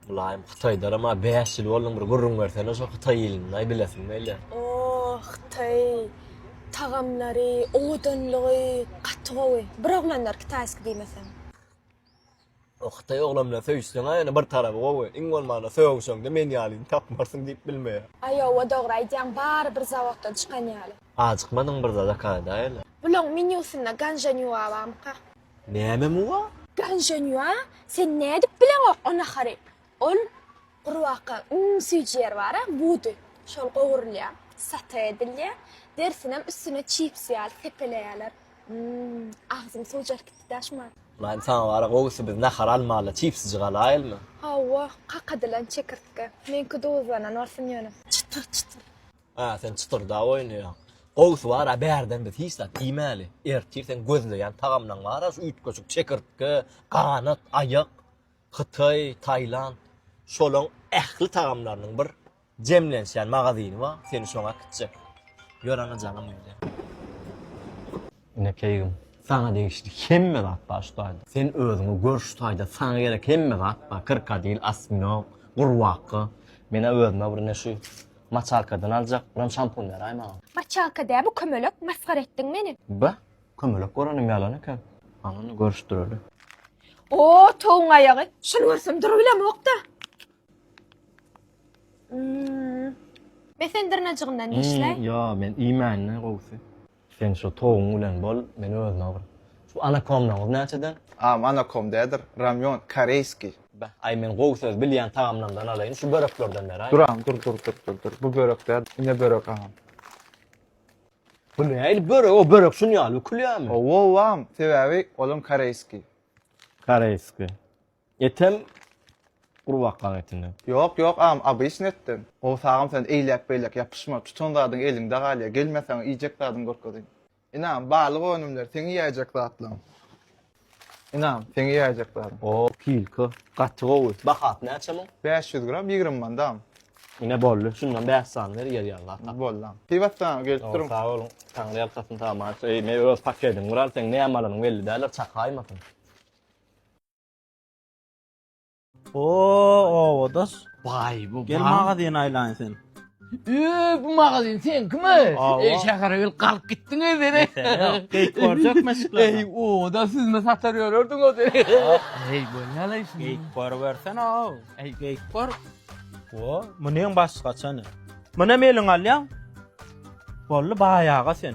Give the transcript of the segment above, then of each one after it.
Mylaýym Hytaýdanam-a 5 ýyl bolduň bir gürrüň bersene şo Hytaý ilini-aý bilesim gelýär. Oh Hytaý tagamlary, owadanlygy gaty gowy. Bir oglanlar kitaýski diýmeseň. O hytaý oglan bilen söýüşseň-ä ýöne bir tarapy gowy. Iň bolmanda sögüşeňde men ýalyny tapmarsyň diýip bilmeýär. Aý hawa dogry aýdýaň bary bir zawoddan çykan ýaly. Ajykmadyň bir zat akadaýly. Bulaň menýusynda ganžanýua barmyka? Näme muwa? Ganžanýua? Sen nädip bileňok o nahary? Ol gurbakgaň iň süýji ýeri bar-a, budy. Şol gowrulýar, sote edilýär. Derisinem üstüne çips ýaly sepeleýärler. Hum, agzym suwjaryp gitdi-dä şu mahal. Mylaýym saňa bara gowusy biz nahar almaly çipsijik alaýylmy? Hawa, kakadylan çekirtge. Meňki duzlanan bolsun ýöne. Çytyr-çytyr. Hä, sen çytyrdap oýnaýaň. Gowusy bar-a bärden biz hiç zat iýmäli. Ertir seň gözleýän tagamlaň bar-a şu üýtgeşik çekirtge, ganat, aýak. Hytaý, Tailand şolaň ähli tagamlarynyň bir jemlenişýän magazyny bar, seni şoňa äkitjek. Ýör ana jaňam indi. Ine keýgim, saňa degişli hemme zat bar şu taýda. Sen özüňi gör şu taýda saňa gerek hemme zat bar, krokodil, osminog, gurbakga. Menä özüme bir ine şu maçalkadan aljak, biram şampun beräý maňa. Maçalka dä bu kömelek, masgara etdiň meni. Be, kömelek görenim ýalan eken. Hany ony görüşdireli. O, towuň aýagy. Şuny görsem durubilemok-da. Hmm. Be sen dyrnajygyndan dişläý. Hmm, ýa, men iýmäýin-le gowusy. Sen şu towugyň bilen bol, men özüme bir. Şu anakomlaňyz näçeden? Agam anakom dädir, ramýon, koreýskiý. Be, aý men gowy söz bilýän tagamlarymdan alaýyn, şu böreklerden beräý. Dur agam, dur, dur, dur, dur, dur. Bu börek däl, ine börek agam. Bu nähili börek? O börek şun ýaly bükülýärmi? Hawa, agam, sebäbi olam koreýskiý. Koreýskiý. Etem gurbakgaň etinden. Ýok, ýok agam, obyçny etden. Gowusy agam sen eýläk-beýläk ýapyşma, tutan zadyň eliňde galýar, gelme saňa iýjek zadyňy görkezeýin. Ine agam, balyk önümleri, seň iýäýjek zatlaň. Ine agam, seň iýäýjek zadyň. O, kilka. Gaty gowy. Bahasy näçe muň? 500 gram, 20 manat agam. Ine boldy. Şundan 5 sany ber, ýer ýaly zat tap. Boldy agam. Piwat saňa gelip duruň. Sag boluň. Taňry ýalkasyn saňa. Eý, men öz paketimi bir al, seň näme alanyň belli däldir, çakaýmasyn. Oo, obadaş. Baý bu. Gel magazyna aýlaýyn sen. Ee, bu magazin seňkimi? Hawa. Ey şähere gelip galyp gitdiň ey seni. Geýip görjek meşiklerden. Ey o da süzme satar ýörerdiň o seni. Ey bolýa şunu. Geýip görübersene o. Ey geýip gör. O, munyň başgaçany. Munam eliňe alýaň. Boldy baýaga sen.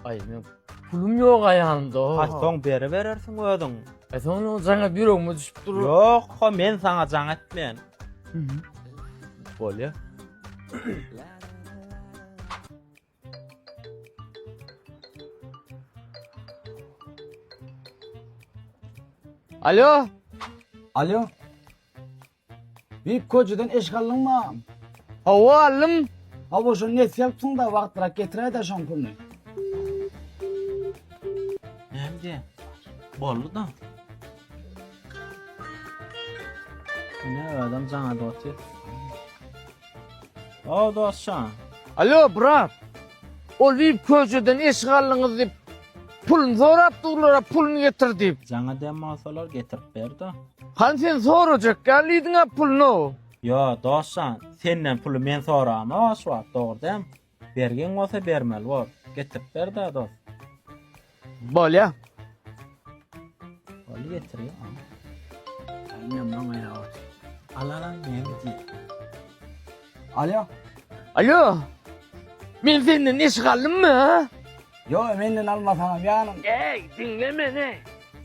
Aý men pulum ýok aýanymda. Ha soň beriberersiň özüň. E soň o jaňa ýüregime düşüp dur. Ýok, ho men saňa jaň etmeýän. Bolýa. Alo. Alo. Bip köçeden eşik aldyňmy agam? Hawa aldym. Hawa şony nesýe alypsyň-da wagtlyrak getiräý-dä şoň puluny. Näme diýýän? Boldy-da. Ine özem jaňa edip otyr. O dostjan. Alo brat. Ol diýip köçeden eşik aldyňyz diýip puluny sorap durlar, puluny getir diýip. Jaňa dem bolsalar getirip ber-de. Hany sen sorajak ýalydyň-a puluny. Ýo, dostjan, senden puly men soramok şu wagt, dogry dämi? Bergiň bolsa bermeli bor. Getirip ber-dä, dost. Bolýa. Boldy getirýär. Ine maňa ýa ot. Al al al näme diýýär. Alo. Alo. Men senden eşik aldymmy ha? Ýo, menden almasaňam ýanyň. Eý, diňle meni.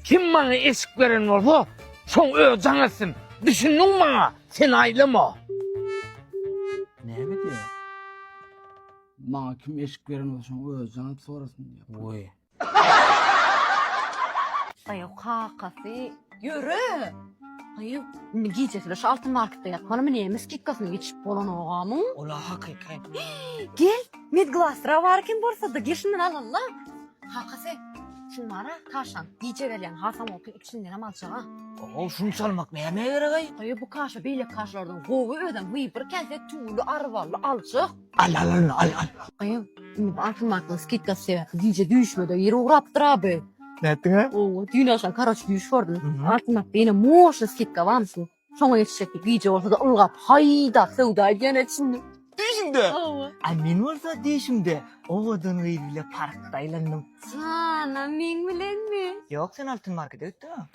Kim maňa eşik beren bolsa, şoň özi jaň etsin. Düşündiň maňa? Sen aýlama. Näme diýýär? Maňa kim eşik beren bolsa şoň özi jaň edip sorasyn diýýär. Goý. Aýaw kakasy ýöre. Aýaw indi gijesine şu altyn marketde ýatmalymy näme skidkasyna geçip bolanogamyň? Ola hakyky. Gel, medglasra bar eken borsada gel şundan alalla. Kakasy şun bara kaşaň gije gelýän hasam bolsa içindenem aljaga. Ow şunu çalmak nämä gerek aý? Aýaw bu kaşa beýleki kaşalardan gowy özem wybyr kelse tüwli arwally aljak. Al al al al al. Aýaw indi bu altyn marketiň skidkasy sebäpli gije düýşmede ýer ugrapdyr abi. Nätdiň-ä? Owa, düýn agşam karoç düýş gördüm. Altyn marketde ýene moşny skidka barmyşyn. Şoňa ýetişjek diýip gije bolsa-da ylgap haýdap söwda edýän içinde. Düýşüňde? Hawa. A men bolsa düýşümde owadan gyz bile parkda aýlandym. Janam meň bilenmi? Ýok sen altyn markete gitdiňa.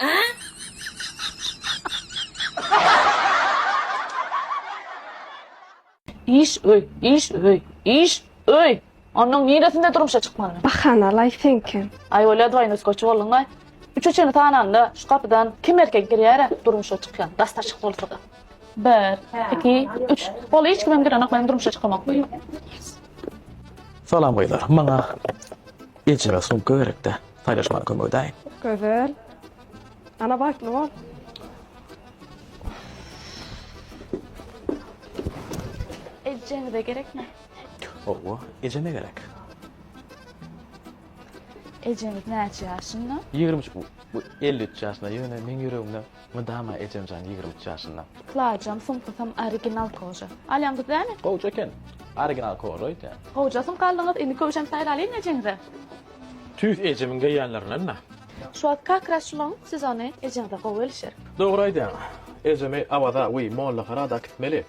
Iş öý, iş öý, iş öý. Onuň niresinde durmuşa çykmaly men? Bahanalaý seňkem. Aý bolýa dwaýnoý skoçy bolduňlaý. Üçe çenli sananda şu gapydan kim erkek girýärä durmuşa çykýan, dastaşyk bolsada. Bir, iki, üç. Boldy hiç kimem girenok menem durmuşa çykamok. Salam gyzlar, maňa ejeme sumka gerekdä, saýlaşmaga kömek edäýiň. Gözel. Ana bagtly bol. Ejeňize gerekmi? Hawa, ejeme gerek. Ejeňiz näçe ýaşynda? 23, bu 53 ýaşynda, ýöne meň ýüregimde mydama ejemjan 23 ýaşynda. Klajam, sumkasam original koža. Alýaňyz dämi? Gowja eken. Original koža öýdýän. Gowja sumka aldyňyz, indi köwşem saýlalyň ejeňize. Tüýs ejemiň geýýänlerinden-dä. Şu wagt kak ras şulaň sezony ejeňize gowy gelişer. Dogry aýdýaň. Ejemi Awaza we Mollahara-da äkitmeli.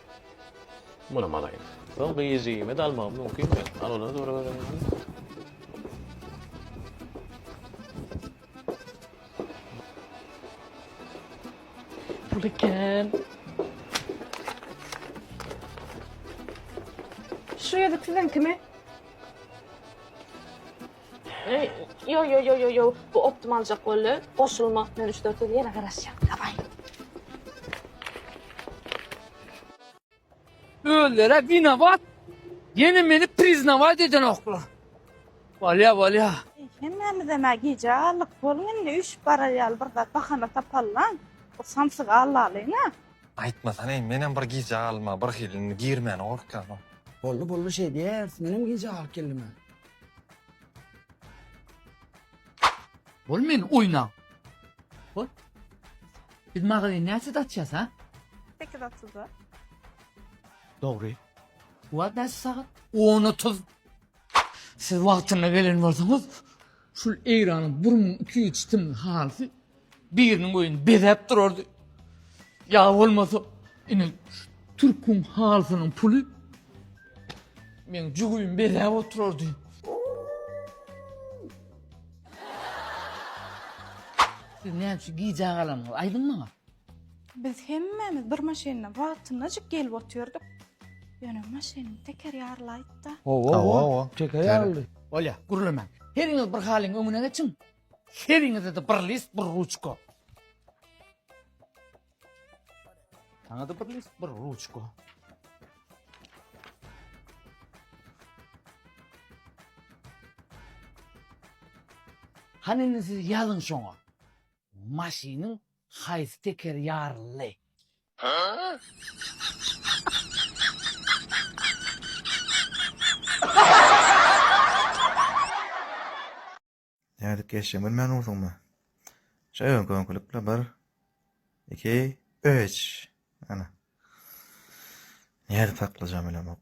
Munam alaýyn. Soň gyzjygymy-da almagym mümkinmi? Al olar dogry göreýin. Pul eken. Şu ýüzük siziňkimi? Ýo ýo ýo ýo ýo bu optum aljak boldy. Goşulma. Men 3-4 ýyl ýene garaşýan. Daway. Özlere winowat. Ýene meni priznawat edenoklar. Bolýa bolýa. Hemmämizem-ä gijä galdyk. Boluň indi üýşüp barar ýaly bir zat bahana tapalyň. O samsygy allalyň-a. Aýtmasana menem bir gijä galma birhili indi girmäne gorkýan. Boldy boldy şeý diýäris menem gijä galyp geldim-ä. Bol men oýna. Bol. Biz magazin näçede açýas ha? 8.30-da. Dogry. Bu wagt näçe sagat? 10.30. Siz wagtynda gelen bolsaňyz, şul Eýranyň 1200 çitimli halysy biriniň öýüni bezäp durardy. Ýa bolmasa, ine şu türküň halysynyň puly meň jübimi bezäp oturardy. Siz näme üçin gijä galanyňyzy aýdyň maňa. Biz hemmämiz bir maşynda wagtyndajyk gelip otyrdyk. Ýöne maşynyň tekeri ýarylaýtda. Hawa, hawa. Teker ýaryldy. Bolýa, gürlemäň. Heriňiz bir halyň öňüne geçiň. Heriňize-de bir list, bir ruçka. Saňa-da bir list, bir ruçka. Hany indi siz ýazyň şoňa. Maşynyň haýsy tekeri ýaryldy? Nädip geçjegimi bilmän dursuňmy? Şo öňki-öňkülikle bir, iki, üç. Ana. Nädip saklajagym bilemok.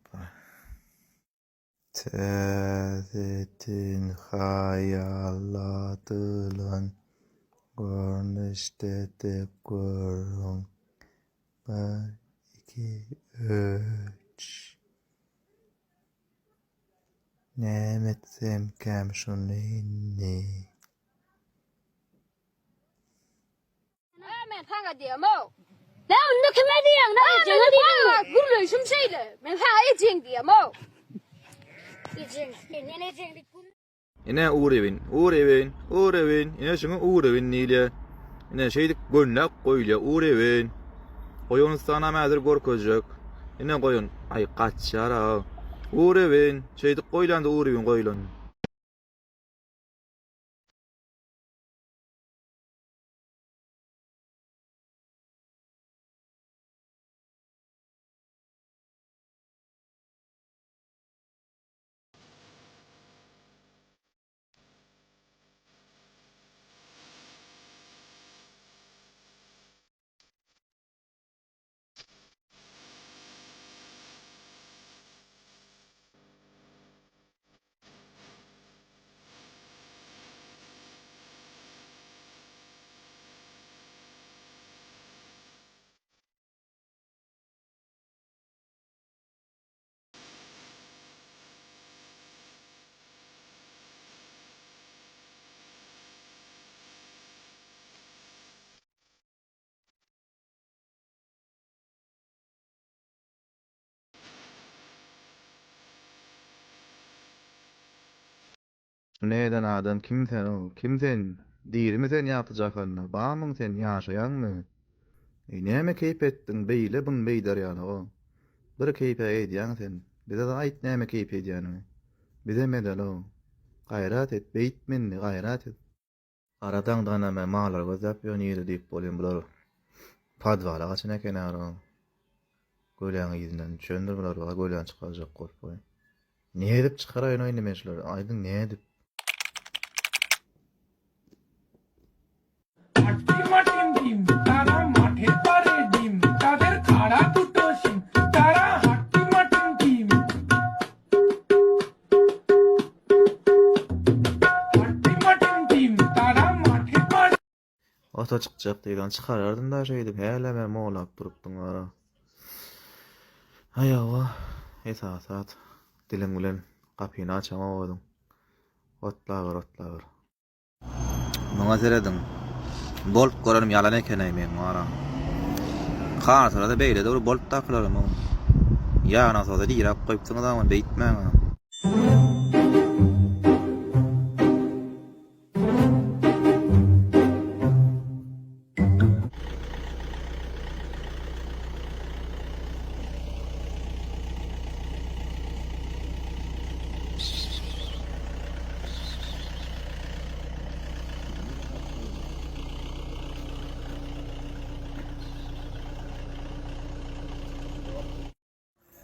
Täzeden haýalladylan görnüşde-de görüň. Bir, iki, üç. Näme etsemkäm şuny indi? Men saňa diýemok. Nä onda kime diýýäň? Nä ejeňe diýýäň? Gürleýşim şeýle. Men saňa ejeň diýemok. Ejeň, senden ejeň diýip Ine urewin, urewin, urewin, ine şuňa urewin diýilýär. Ine şeýdip gönläp goýulýar urewin. Goýun ussanam häzir görkezjek. Ine goýun, aý gaçýar-a. Urewin, şeýdip goýlanda urewin goýulan. Şuny eden adam kim sen ow kim sen dirimi sen ýagty jahanda bamyň sen ýaşaýaňmy eý näme keýp etdiň beýle byň beýder ýaly ow bir keýpä edýäň sen bizede aýt näme keýp edýäniňi bizem edeli ow gaýrat et beýtme indi gaýrat et. Gara daňdan hem mallar gözläp ýör nirde diýip bolýan bular podwala gaçan eken ara göläň yzyndan düşendir bular göläni çykarjak bolup goý. Nädip çykaraýyn indi men şulary aýdyň nädip. Ota çykjak diýseň çykarardym-da şeýdip hälem molap durupdyň ara. Aý hawa, esasy zat diliň bilen gapyny açaňok özüň. Otlaber, otlaber. Muňa serediň. Bolt görenim ýalan eken-eý meň wara. Kartada-da beýle-de bir bolt dakylar muň. Ýa nasosa diräp goýupsyňyz-a muny beýtmäň-ä.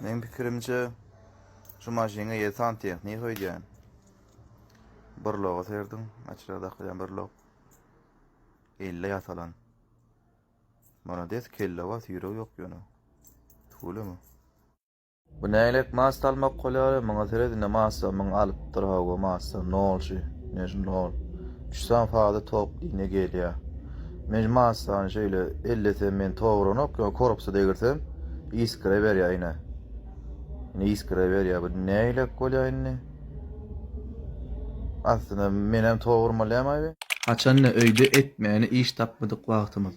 Meň pikirimçe şu maşynyňa 7 santehnik öýdýän. Birloga serdiň, açyra dakylýan birlok. Elle ýasalan. Malades kelle bar süýregi ýok ýöne. Tüweleme. Bu nägilek mast almak bolýar muňa seret indi massa muň alypdyr hawa massa nol şu ine şu nol. Üç sany faza tok ine gelýär. Men şu massany şeýle ellesem men tok uranok ýöne korpusa degirsem iskra berýär ine. Ine iskra berýär bu nägilek bolýar indi. Aslynda menem tok urmalyam aý. Haçanda öýde etmäne iş tapmadyk wagtymyz.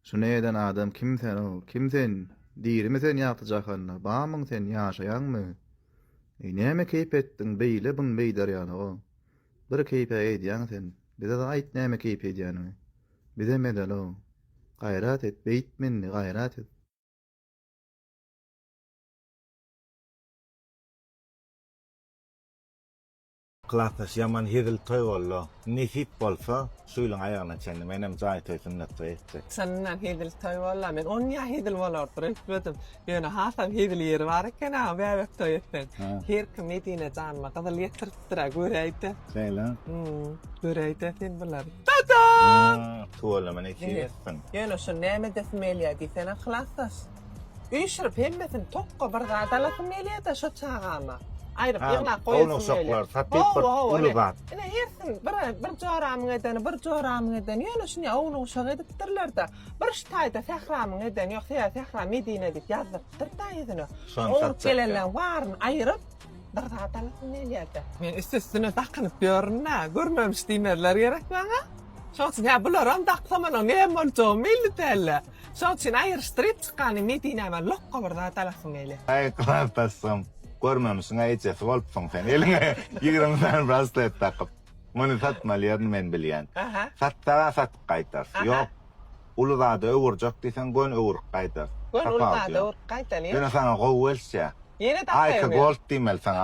Şuny eden adam kim sen ow kim sen dirimi sen ýagty jahanda bamyň sen ýaşaýaňmy eý näme keýp etdiň beýle byň beýder ýaly ow bir keýpä edýäň sen bizede aýt näme keýp edýäniňi bizem edeli ow gaýrat et beýtme indi gaýrat et. Klasdaş ýaman hezil toý boldy. Nesip bolsa şu ýylyň aýagyna çenli menem jaý toý sünnet toý etjek. Çyndan hezil toý boldy. Men onýa hezil bolardyr öýtmedim. Ýöne hasam hezil ýeri bar eken aga bäbek toý etseň. Her kim Medine janyma gyzyl getiripdir-ä göräýdä. Şeýle. Göräýdä sen bulary. Tada! Tüweleme nesip etsin. Ýöne şuny näme edesim gelýär diýsene klasdaş. Üýşürip hemmesini tokga bir zat alasym gelýär-de şo çagama. Aýryp ýygnap goýasym gelýär. Ownuk-uşaklary satyp bir uly zat. Ine hersin bir bir joramyň edeni, bir joramyň edeni. Ýöne şuny ownuk-uşak edipdirler-de. Bir şu taýda Sähramyň edeni ýok. Sebäbi Sähra Medine diýip ýazdyrypdyr-da ýüzüne. Şony Ownuk satjak. gelenleň baryny aýryp bir zat alasym gelýär-de. Men üst-üstüne dakynyp ýörün-dä. Görmemiş diýmezler gerek maňa. Şoň üçin hä bularam daksam onuň näme boljagy belli däl-de. Şoň üçin aýryşdyryp çykany Medinäme lokga bir zat alasym gelýär. Aý klasdaşym, görmemişiň-ä ejesi bolupsyň sen. Eliňe 20 sany braslet dakyp. Muny satmaly ýerini men bilýän. Satsaň-a satyp gaýtarys. Ýok, uly zada öwürjek diýseň, göni öwürip gaýdarys. Göni uly zada öwürip gaýdaly. Ýöne saňa gowy gelişýär. Ýene dakaymy? Aýka Gold diýmeli saňa.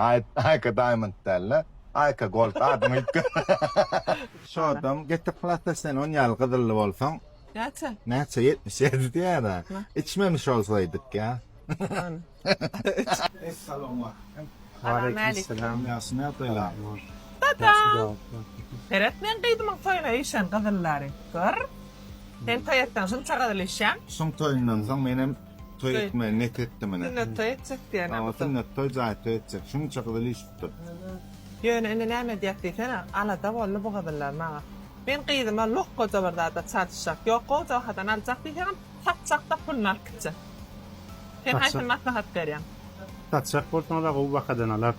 Aýka Diamond däl-de. Aýka Gold adyňy üýtget. Şodam getir klasdaş sen on ýaly gyzylly bolsaň. Näçe? Näçe 77 diýýär-ä. Içmemiş bolsaýdyk ýa. Essalawmaleýkim. Waleýkim Ýagşy ýagdaýlar. Tata! Seret meň gyzymyň toýuna üýşen gyzyllary. Gör. Sen toý etseň şunça gyzyl üýşýäň. Şuň toýundan soň menem toý etmegi net etdim ine. Sünnet toý etjek diýen. Hawa sünnet toý jaý toý etjek. Şunça gyzyl üýşüpdir. Ýöne indi näme edýäs diýsene, alada boldy bu gyzyllar maňa. Men gyzyma lokgaja bir zada çalyşjak. Ýok, gowja bahadan aljak diýseňem, satjak-da puluny alyp gitjek. Sen haýsyny maslahat berýäň? Satjak bolsaňyz-a gowy bahadan alar.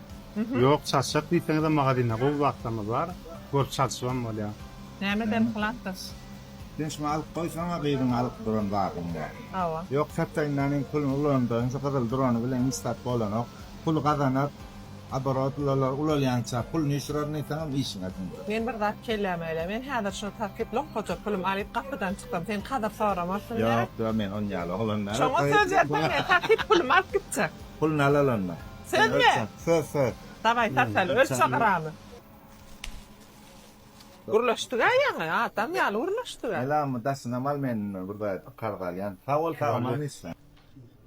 Ýok, çalşjak diýseňizem magazinde gowy zatlarymyz bar. Görüp çalşybam bolýar. Näme ederin hylatdaş? Sen şuny alyp goýsaň-a gyzyňa alyp duran zadyň bar. Hawa. Ýok sataýyn men puluny ulandaýyn şu gyzyl durany bilen hiç zat bolanok. Puly gazanar, oborot ulalar, ulalýança puluny üýşürer diýseňem işiňe dyndyr. Men bir zat kelläme gelýär. Men häzir şuny satyp lokgaja pulumy alyp gapydan çyksam sen kadyr soramarsyň gerek? Ýok, ýok men on ýaly oglan däl. Şoňa söz berseň men satyp pulumy alyp gitjek. Puluny al al onda. Sözmi? Söz, söz. Dawaý sataly, ölçe gramy. Gürleşdik-ä ýaňy, adam ýaly gürleşdik-ä. Elamy daşynam al menden bir zat karz alýan. Sag bol sag-aman işle.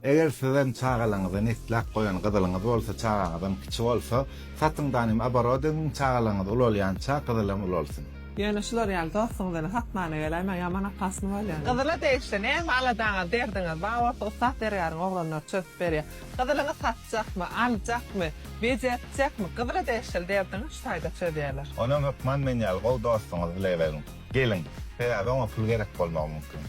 Eger sizem çagalaňyza nesläp goýan gyzylyňyz bolsa çagaňyzam kiçi bolsa satyň danym oborot ediň çagalaňyz ulalýança gyzylam ulalsyn. Ýöne şular ýaly dostuňyz bilen satmana geläýmäň ýaman opasny bolýar. Gyzyla degişli näme aladaňyz derdiňiz bar bolsa ussat zergäriň oglanlary çözüp berýär. Gyzylyňy satjakmy, aljakmy, bejertjekmi gyzyla degişli derdiňi şu taýda çözýärler. Onam hökman men ýaly gowy dostuňyz bile geliň. Sebäbi oňa pul gerek bolmagy mümkin.